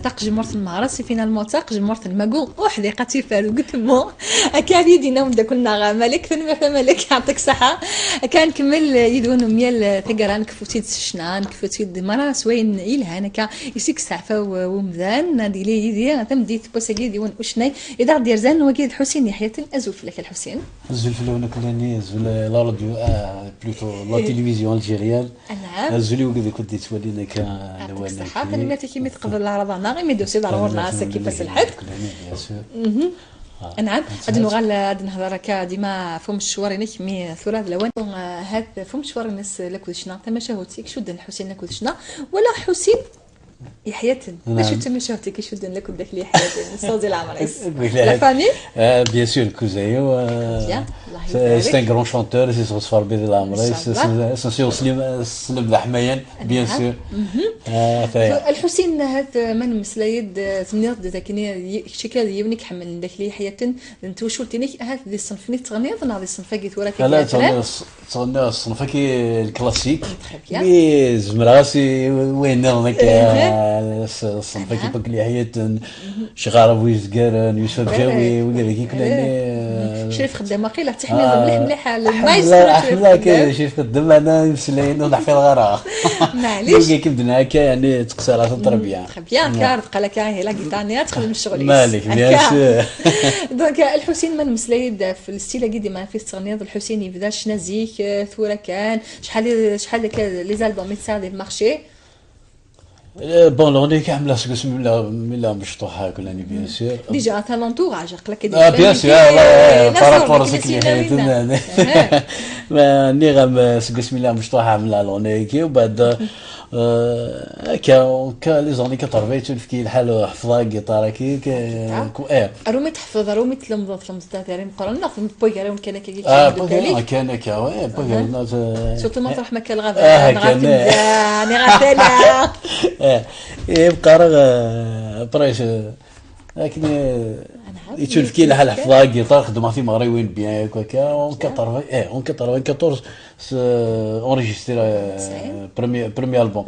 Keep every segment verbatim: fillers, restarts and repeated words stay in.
Taqejmurt n Meɣres, i finalement taqejmurt n Magu, uḥdiqa tifar deg utemmu. Akka ad yi-d-yenna umeddakel-nneɣ Malik, tanemmirt a Malik, yeɛṭik ṣṣeḥḥa. Akka ad nkemmel yid-wen myal taggara, nekfu-tt-id s ccna, nekfu-tt-id merra s wayen yelhan, akka i s-yesteɛfa umdan, ad yili yid-i tameddit n wass-agi d yiwen ucennay i d aɣ-d-yerzan, wagi d Ḥusin Yeḥyaten. Azul fell-ak a Lḥusin. Azul fell-awen akk lani, azul la radio, ah, plutôt la télévision algérienne. Anɛam. Azul i wigad akk d-yettwalin akka lawan-agi. Tanemmirt-ik imi teqbel leɛraḍa-nneɣ, imi d-tusiḍ ar ɣur-neɣ ass-agi, ass n lḥedd. Bien sûr. Mhm. Ah, anɛam. Ad nuɣal ad nehder akka dima ɣef umecwar-inek, mi tura d lawan, ah, hat ɣef umecwar-ines lakked ccna, tamacahut i icudden Ḥusin lakked ccna, wala Ḥusin Yeḥyaten. D acu d tamacahut i icudden lakked d Akli Yeḥyaten? Ssaẓi leɛmer-is. La famille? Ah, bien sûr, cousin-iw, ah, c'est un grand chanteur, c'est son sfarbi di leɛmer-is, c'est, c'est, c'est Slim, Slim Leḥmayan, bien sûr. Ah, Lḥusin, ahat ma nemmeslay-d, tenniḍ-d d akken kečč akka d yiwen i iḥemmlen d Akli Yeḥyaten, n twacult-inek, ahat di ṣṣenf-nni tettɣenniḍ neɣ di ṣṣenf-agi tura akka? Ttɣenniɣ ṣṣenf-agi lklasik. Très bien. Mi zemreɣ-as i wayen nniḍen akka, s-, ṣṣenf-agi n Akli Yeḥyaten, Cɣar bu Yezgaren, Yusef Abjawi, wigad-agi kullan. Crif Xeddam, waqila teḥmiḍ mliḥ mliḥ, le maestro Crif Xeddam. Crif Xeddam, ana imeslayen ur neḥfiḍ ara. Maɛlic. Wigi akken d-nna akka, yani, ttqeṣṣireɣ très bien. Très bien, car teqqal akka, ihi la guitare-nni ad texdem ccɣel-is. Malik, bien sûr. Donc, Lḥusin, ma nemmeslay-d ɣef le style-agi dima ɣef i tettɣenniḍ, Lḥusin yebda ccna zik, eh, tura kan, Acḥal, acḥal akka les albums i tesɛiḍ di le marché? Eh, bon, leɣnaya-agi ḥemmleɣ seg wasmi mi lliɣ, mi lliɣ mecṭuḥ akk lani, bien sûr. Déjà, ata l'entourage, aql-ak. Ah, bien sûr, par rapport à ce que... Ma nniɣ-am, eh, seg wasmi lliɣ mecṭuḥ ḥemmleɣ leɣnaya-agi, u baɛd, eh, akka, akka, les années quatre-vingts, yettunefk-iyi lḥal, ḥefḍeɣ agiṭar-agi, eh. Arumi tḥefḍeḍ, arumi tlemdeḍ, tlemdeḍ ad ara meqqren, neɣ tewwiḍ gar-awen kan akka, ah, kan akka, ouais, wwiḍ gar-awen. Surtout ma truḥem akka lɣaba, ah, neɣ kan, eh, neɣ tala. Eh, eh, meqqreɣ, eh, après, eh, akken, eh, yettunefk-iyi lḥal ḥefḍeɣ agiṭar, xeddmeɣ timeɣriwin bien, yakk akka, en quatre-vingts, eh, en quatre-vingt-quatorze, s-, enregistré, eh, premier, premier album.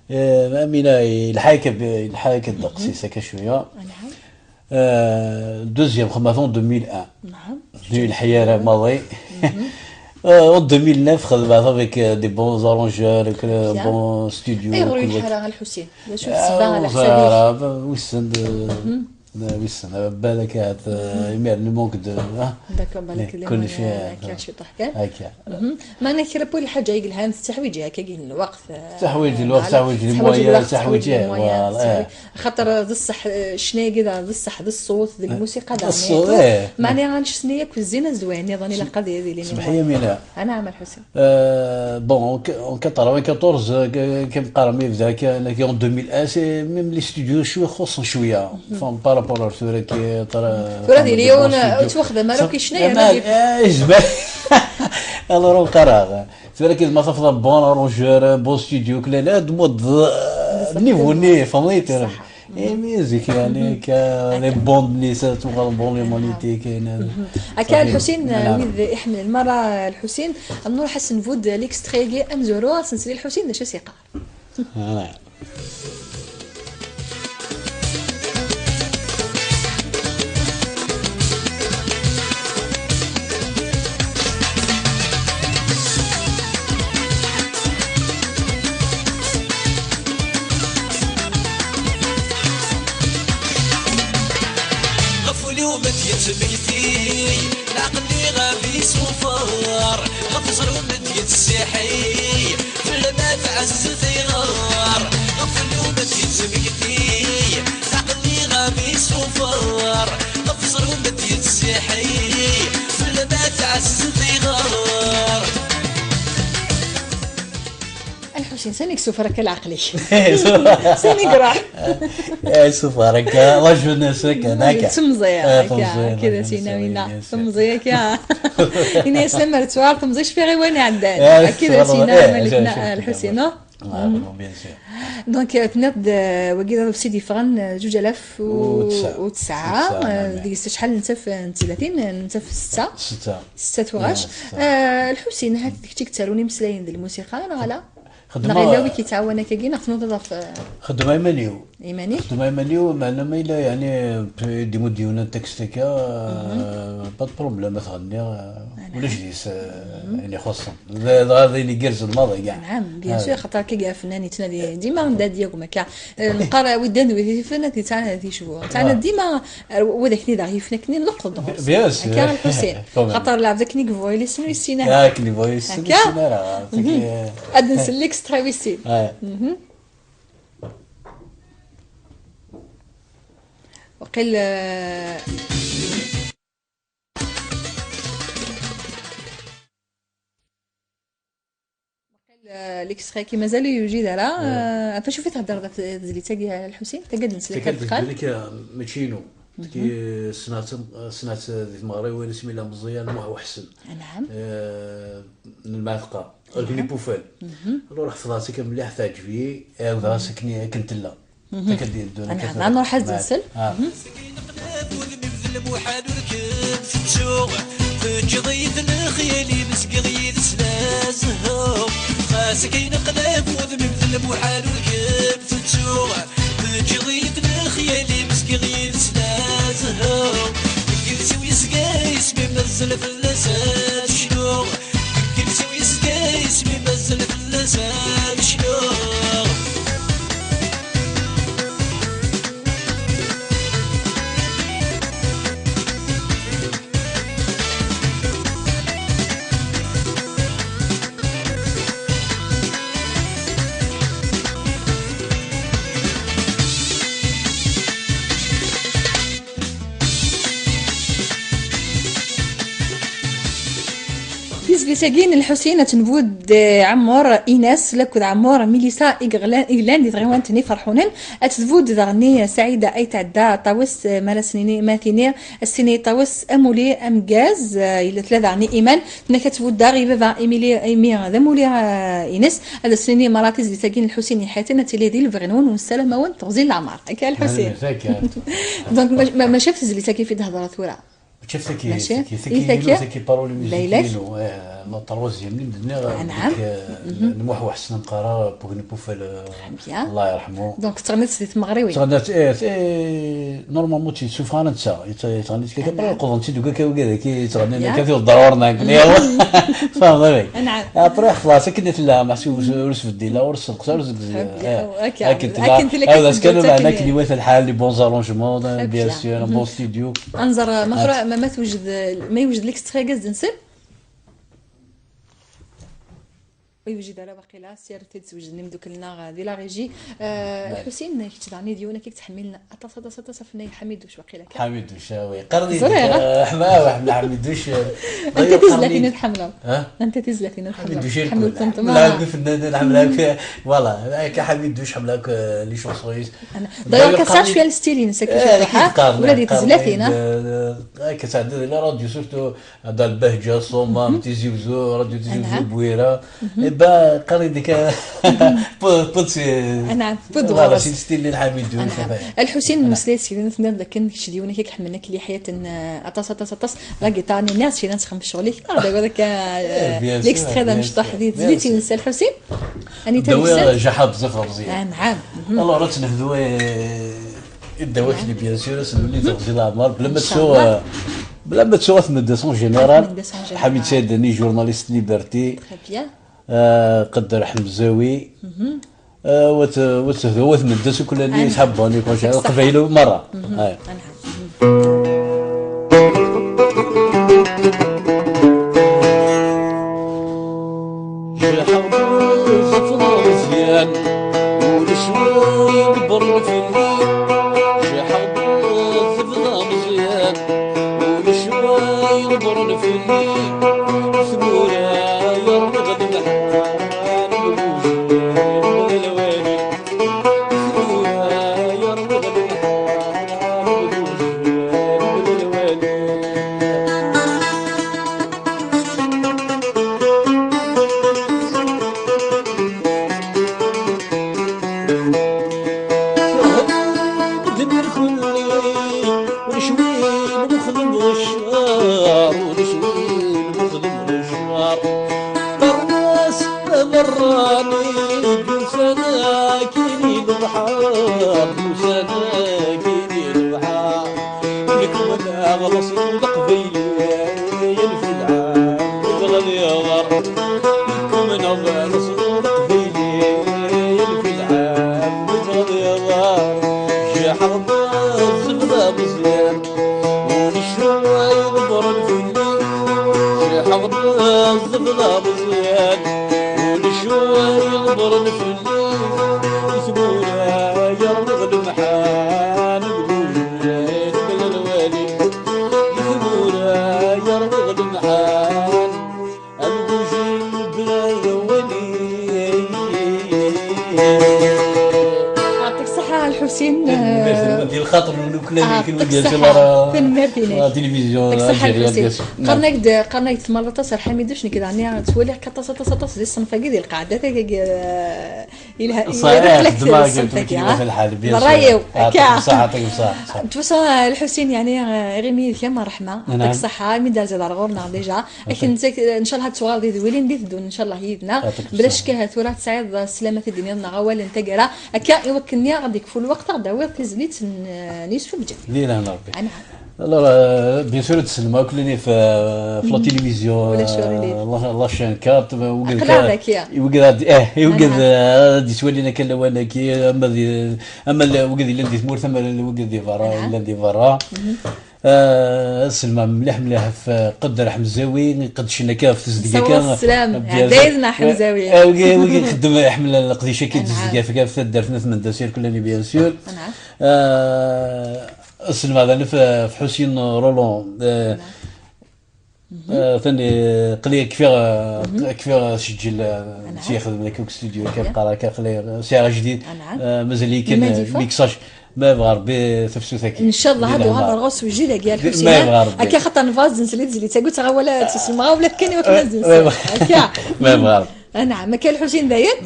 Eh, Amina, yelḥa-yak, yelḥa-yak ddeqs-is akka cwiya. Eh, deuxième, xedmeɣ-t en deux mille un. Ur yelḥi ara maḍi. Eh, en deux mille neuf, xedmeɣ-t avec, eh, des bons arrangeurs, avec, eh, bon studio. Ayɣer ur yelḥi ara a Lḥusin? D acu d ssebba, ɛla ḥsab-ik? Wissen, eh, wissen, eh, balak ahat, eh, imir-nni manque de, ah, d'accord, balak les moyens, akka, ciṭuḥ kan. Akka. Meɛna kra n lḥaǧa i yelhan, tettaḥwiǧ akka n lweqt, eh, tettaḥwiǧ lweqt, tettaḥwiǧ les moyens, tettaḥwiǧ les moyens, voilà, eh. Xaṭer d ṣṣeḥ, eh, ccna-agi d, d ṣṣeḥ, d ṣṣut, d lmusiqa d ṣṣut, eh. Meɛna annect-nni akk zzin-as d wayen nniḍen ilaq ad yili. Semmeḥ-iyi, Amina. Anɛam a Lḥusin. Euh, bon, en, en quatre-vingt-quatorze, euh, que, que qqaren mi yebda akka, en deux mille un, c'est même les studios cwiya xuṣṣen cwiya. Enfin, par rapport à tura ki, tura, tura d yiwen ur yettwaxdam ara akk ccna, eh, yezmer. Alors, qqareɣ. Tura ki ma tafeḍ bon arrangeur, bon studio, kullan, ad tmudd, euh, niveau-nni, fehmeḍ-iyi? Imi zik, yani, akka, les bandes-nni, ça, tuɣal bon, les magnétiques, yani. Akka, Lḥusin, wid iḥemmlen merra Lḥusin, ad nruḥ ad s-nbudd l'extrait-agi amezwaru, ad s-nsel i Lḥusin d acu i s-yeqqar. Voilà. Ɣef ul-iw ma d-yettmekti, lɛeql-iw ɣef isufar, ɣef ẓẓru ma d-yettseḥi, fell-am ad tɛezz tiɣar. Ɣef ul-iw ma d-yettmekti, lɛeql-iw ɣef isufar, ɣef ẓẓru ma d-yettseḥi, fell-am ad tɛezz tiɣar. A Lḥusin, sani i yessufeɣ akka leɛqel-ik? Sani i iruḥ? Eh, yessufeɣ akka, la jeunesse akka, akka. Temẓi, eh, akka, temẓi, akka d asinawina. Temẓi akka. Ini-as lemmer ttwaɣ temẓi cfiɣ i wayen iɛeddan. Eh, akka d asinawina, eh, Lḥusin, no? Ah, bon, bien sûr. Donc, euh, tenniḍ-d, euh, wagi d aḍebsi d-yeffɣen, euh, zuǧ alaf u tesɛa, euh, deg-s acḥal nettaf, euh, n tezlatin, euh, nettaf setta. Setta. Setta tuɣac. Ah, setta. Euh, Lḥusin, ahat d kečč i yettarun imeslayen d lmusiqa, neɣ ala? Neɣ yella wi k-yettɛawan akkagi, neɣ tnudiḍ ɣef xeddmeɣ iman-iw. Iman-ik? Xeddmeɣ iman-iw, meɛna ma yella, yeɛni, d-imudd yiwen n texte akka, pas de problème, ad t-ɣenniɣ, ulac deg-s, yeɛni, ixuṣṣen. Dɣa d ayen igerrzen maḍi, kkaɛ. Anɛam, bien sûr, xaṭer akka i yella fennan yettnadi dima anda ad yagem akka. Eh, neqqar, eh, wi d-, wi t-ifen, ad yettɛanad ad yecbu. Yettɛanad dima, eh, wid akken i d aɣ-yifen akken i nleqqeḍ ɣur-s. Bien sûr. Akka, Lḥusin. Quand même. Xaṭer lɛebd akken i yebɣu yili ssnu yessen ara. Akken i yebɣu yessen yessen ara. Ad nsel l'extrait wis sin. Waqil, eh, Waqil, eh, l'extrait-agi mazal ur yewjid ara. Eh, ɣef wacu i thedreḍ ɣef tezlit-agi, a Lḥusin? Tagad nsel akka ddqan. Nekk, eh, mačči inu. Nekk, eh, ssneɣ-tt, ssneɣ-tt di tmeɣriwin, asmi yella Meẓyan, Muḥ Uḥsen. Anɛam. Eh, n Lmeɛtqa. Rgni Pufal. Alors ḥefḍeɣ-tt akka mliḥ, teɛǧeb-iyi, ɛawdeɣ-as akken, akken tella. Akka d-yeddun, akka. Anɛam, nruḥ ad nsel. Akken iqlab udem-iw d lmuḥal ur k-tettuɣ. Teǧǧeḍ-iyi-d lexyal-im, zgiɣ yid-s la zehhuɣ. Xas akken iqlab udem-iw d lmuḥal ur k-tettuɣ. Teǧǧeḍ-iyi-d lexyal-im, zgiɣ yid-s la zehhuɣ. Deg iles-iw yezga yisem-im, mazal fell-as ad cnuɣ. Deg iles-iw yezga yisem-im, mazal fell-as ad cnuɣ. Tizlit-agi n Lḥusin ad tenbud, eh, Ɛemmur Ines lakked Ɛemmur Milisa i yeɣlan, i yellan di tɣiwant n Iferḥunen. Ad tedbud daɣen Saɛida Ayt Ɛedda Ṭawes, eh, mi ara s-nini, ma tini, ad s-tini Ṭawes amuli ameggaz, eh, yella tella daɣen i Iman. Tenna-k ad tbuddeɣ i baba imi li-, imi d amuli, eh, ines. Ad as-nini merra tizlit-agi n Lḥusin Iḥaten ad tili di lebɣi-nwen, u nessaram-awen teɣzi n leɛmer. Akka a Lḥusin. Akka. Donc, ma, ma, mačči ɣef tezlit-agi i d-hedreɣ tura. Mačči ɣef tagi, mačči? Tagi, tagi, i tagi? Tagi paroli musique-inu, eh, la troisième, li d-nniɣ, anɛam. Deg, eh, n Muḥ Uḥsen Amqara, Pugni Pufal, eh, très bien. Allah yerḥmu. Donc, tettɣenniḍ di tmeɣriwin? Tettɣenniḍ, eh, eh, normalement, tt-, ttessufɣen netta, yettɣenni-tt kan, après qeḍɛen-tt-id deg wakka wigad-agi yettɣennin akka, tiweḍ ɣur-neɣ nekkni. Tfehmeḍ, a baba? Anɛam. Après, xlaṣ, akken i tella, meḥsub ur s-, ur sbeddileɣ, ur ssenqseɣ, ur sbeddileɣ. Très bien. Akken tella. Akken tella, akken tella, akken tella. Akken iwata lḥal, les bons arrangements, bien sûr, un bon studio. Ad nẓer, ma tṛuḥ, ma, ma tewjed, ma yewjed l'extrait-agi ad nsel? Ur yewjid ara waqila, sirret ad d-swejden imeddukal-nneɣ di la régie. Eh, Lḥusin, kečč daɣen d yiwen akka i yettḥemmilen aṭas, aṭas, aṭas ɣef Nna Ḥamiduc waqila kan. Ḥamiduc, ah oui. Qqaren-iyi-d, ẓriɣ, eh, ḥma-, ah, ḥma-, Ḥamiduc, eh, anta tizlatin i tḥemmleḍ? Ha? Anta tizlatin i tḥemmleḍ? Ḥamiduc, ḥemmleḍ ṭemṭem, ḥemmleɣ akk ifennanen, ḥemmleɣ akk, voilà, akka Ḥamiduc, ḥemmleɣ akk, eh, les chansons-is. D'ailleurs, d'ailleurs, kan tesɛa cwiya n style-ines, akka, eh, ula di tezlatin, eh, akka tɛedda di la radio, surtout Ada Lbahǧa, Ṣumam, Tizi Uzzu, Radio Tizi Uzzu, Bwira. Eh ben, qqaren-d kan, pu-, pudsi. Anɛam, pud ɣur-s. Voilà, si style n Ḥamiduc. Anɛam. A Lḥusin, nmeslay-d syin, tenniḍ dakken kečč d yiwen akka iḥemmlen akk liḥyat n, eh, aṭas, aṭas, aṭas. La guitare-nni, nniɣ-d syin ad nexdem ccɣel-ik. Neɣ d awal akka, eh, bien sûr, l'extrait d amecṭuḥ di tezlit-ines, a Lḥusin. Anita deg-sent? Jaḥa bzaf d ameẓyan. Anɛam. Alors, ad tt-nehdu, eh, i ddaw-akni, bien sûr, ad s-nwelli teɣzi leɛmer, bla ma ttuɣ, eh, bla ma ttuɣ At Meddas en général. At Meddas en général. Ḥamid Saɛid Dani, journaliste Liberté. Très bien. Eh, Qedder Ḥemzawi. Eh, wat, wat, wat Meddas ukk llan yesḥabban, Leqbayel merra. Ay. Jḥeɣ-d tefḍeɣ Meẓyan, ulac wa iḍebbren fell-i. Jḥeɣ-d tefḍeɣ Meẓyan, ulac wa iḍebbren fell-i. Tmura yerniɣ d lḥal, lewali. Ɣas leqbayli yal fi lɛam neǧɣel iḍar, ikkumen ɣas leqbayli yal fi lɛam neǧɣel iḍar. Jaḥeɣ-d zzebla Meẓyan, ur necwa iḍebren fell-i. Jaḥeɣ-d zzebla Meẓyan, ur necwa iḍebren fell-i. Di tmura yerwiɣ lemḥan, deg ujjay tebda lwali. Di tmura yerwiɣ lemḥan, am ujjay bla lwali. Yeɛṭik ṣṣeḥḥa a Lḥusin. Tanemmirt-nwen di lxaṭer-nwen akk, llan ah, akken ur d-yerzi ara. Tanemmirt-inek. La télévision algérienne, bien sûr. Qqaren-ak-d, qqaren-ak-d tmaleḍ aṭas ar Ḥamidec, nekk daɣen ttwaliɣ-k aṭas, aṭas, aṭas di ṣṣenf-agi, di lqaɛda-agi, eh, yelha, ṣaḥit, yelha xedmeɣ ṣṣenf-agi, ah. Lḥal, bien sûr. Ṛṛay-iw, akka. Ṣaḥit, ṣaḥit, ṣaḥit. De toute façon, eh, Lḥusin, yeɛni, eh, iɣimi yid-k am ṛṛeḥma. Yeɛṭik ṣṣeḥḥa, mi d-terziḍ ar ɣur-neɣ déjà. Akken ncallah ad tuɣaleḍ d wilin d iteddun ncallah yid-neɣ. Bla ccek, ahat tura tesɛiḍ sslam ad t-id-tiniḍ neɣ awal n taggara, akka i wakken-nni ad d-yekfu lweqt ad ɣ-d-tawiḍ tizlit n, n Yusef Mǧid. Di lehna Rebbi. Anɛam. Alors, euh, bien sûr, ad sellmeɣ akk llan f, f la télévision, euh, la, la chaîne quatre, wigad, eh, wigad, eh, wigad, eh, ad d-yettwalin akka lawan-agi, ama d, ama wigad yellan di tmurt, ama wigad di berra, yellan di berra. Ah, ad sellmeɣ mliḥ, mliḥ ɣef Qedder Ḥemzawi, iqeddcen akka ɣef tezdeg akka. Nessaweḍ sslam, ɛedda yid-neɣ Ḥemzawi. Ah, wigi, wigi ixeddem, iḥemmel leqdic-agi n tezdeg ɣef, ɣef taddart n At Mendasir, kulani, bien sûr. Ah, ad sellmeɣ daɣen ɣef, ɣef Ḥusin Roland. Ah, ah, tani, qli kfiɣ, kfiɣ sǧel, ah, s yexdem deg studio, akka qqareɣ akka, qli, sɛiɣ ajdid. Ah, mazal-iyi kan, mixage. Ma yebɣa Rebbi tafsut-agi. Ncallah ad uɣaleɣ ɣer-s wejjid-agi a Lḥusin. Ma yebɣa Rebbi. Akka xaṭer nebɣa ad d-nsel i tezlit-agi, ur ttaɣ awal ad tt-isellmeɣ ula d kan i wakken ad d-nsel. Akka. Ma yebɣa Rebbi. Anɛam, akka a Lḥusin dayen.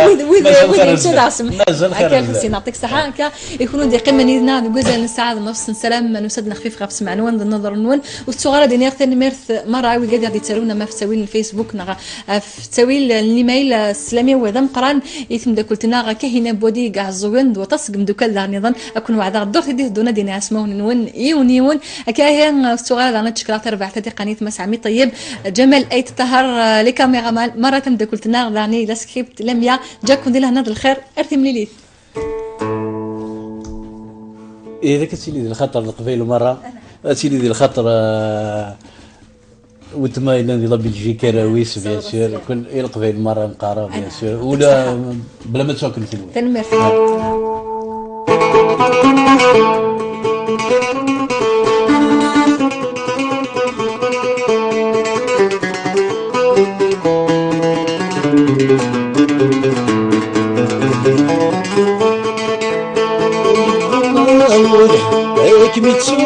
Wid, wid, wid yečča d aɣsem. Akka a Lḥusin, yeɛṭik ṣṣeḥḥa. Akka i kunwi d-iqqimen yid-neɣ deg wazal n ssaɛa d nneṣ, nessaram ad nusa-d nexfif ɣef ssmaɛ-nwen d nnaḍer-nwen. Ur ttuɣ ara d-iniɣ tanemmirt merra i wigad i ɣ-d-yettarun ama ɣef ttawil n Facebook neɣ ɣef ttawil n l'email. Sslam-iw d ameqqran i tmeddakelt-nneɣ Kahina Bodi deg Iɛeẓẓugen d waṭas seg imeddukal daɣen nniḍen. Ad ken-weɛdeɣ ddurt i d-iteddun ad d-iniɣ ismawen-nwen yiwen yiwen. Akka ihi, ur ttuɣ ara daɣen ad cekkreɣ tarbaɛt tadiqanit Mass Ɛmi Ṭeyyeb, Ǧamal Ayt Ṭaher, les caméramans, merra tameddakelt-nneɣ daɣen i la script Lamia. Ǧǧan-ken di lehna d lxir, ar timlilit. Ihi, ad tili di lxaṭer n Leqbayel merra, ad tili di lxaṭer, eh, weltma yellan di la Belgique, arraw-is, bien sûr, kul i Leqbayel merra nqara, bien sûr, ula bla ma ttwakken kenwi. Tanemmirt. Ad kem-ittu,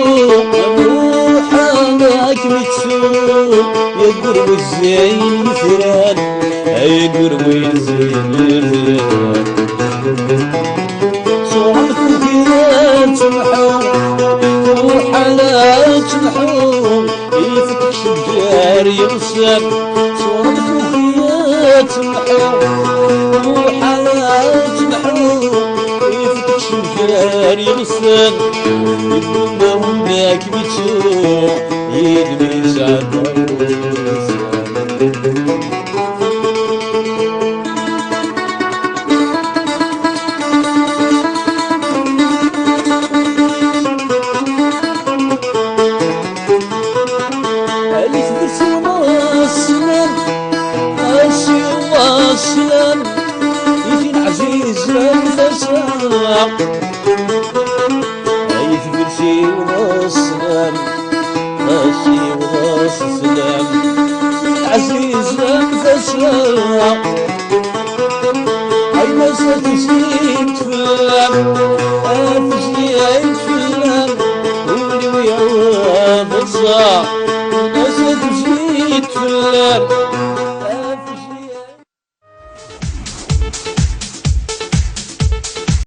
Muḥend, ad kem-ittu, yaggur wezzi yitran, yaggur wezzi yitran. Ṣuɛed tugi ad temḥu, Muḥend, ad temḥu, ifetek ceggar yeɣsan. Ṣuɛed tugi ad temḥu, Muḥend, ad temḥu, ifetek ceggar yeɣsan. Yeggumma win ad kem-ittu, yid-m yesɛedda ussan. Ay tbert-iw sslam, ay tbert-iw sslam, i tin ɛzizen tasa. Ay tbert-iw sslam, ay tbert-iw sslam, ɛzizen tasa. Ay massa tezzi-d fell-am, a tezzi-d fell-am, ul-iw iɛuḍ aẓar.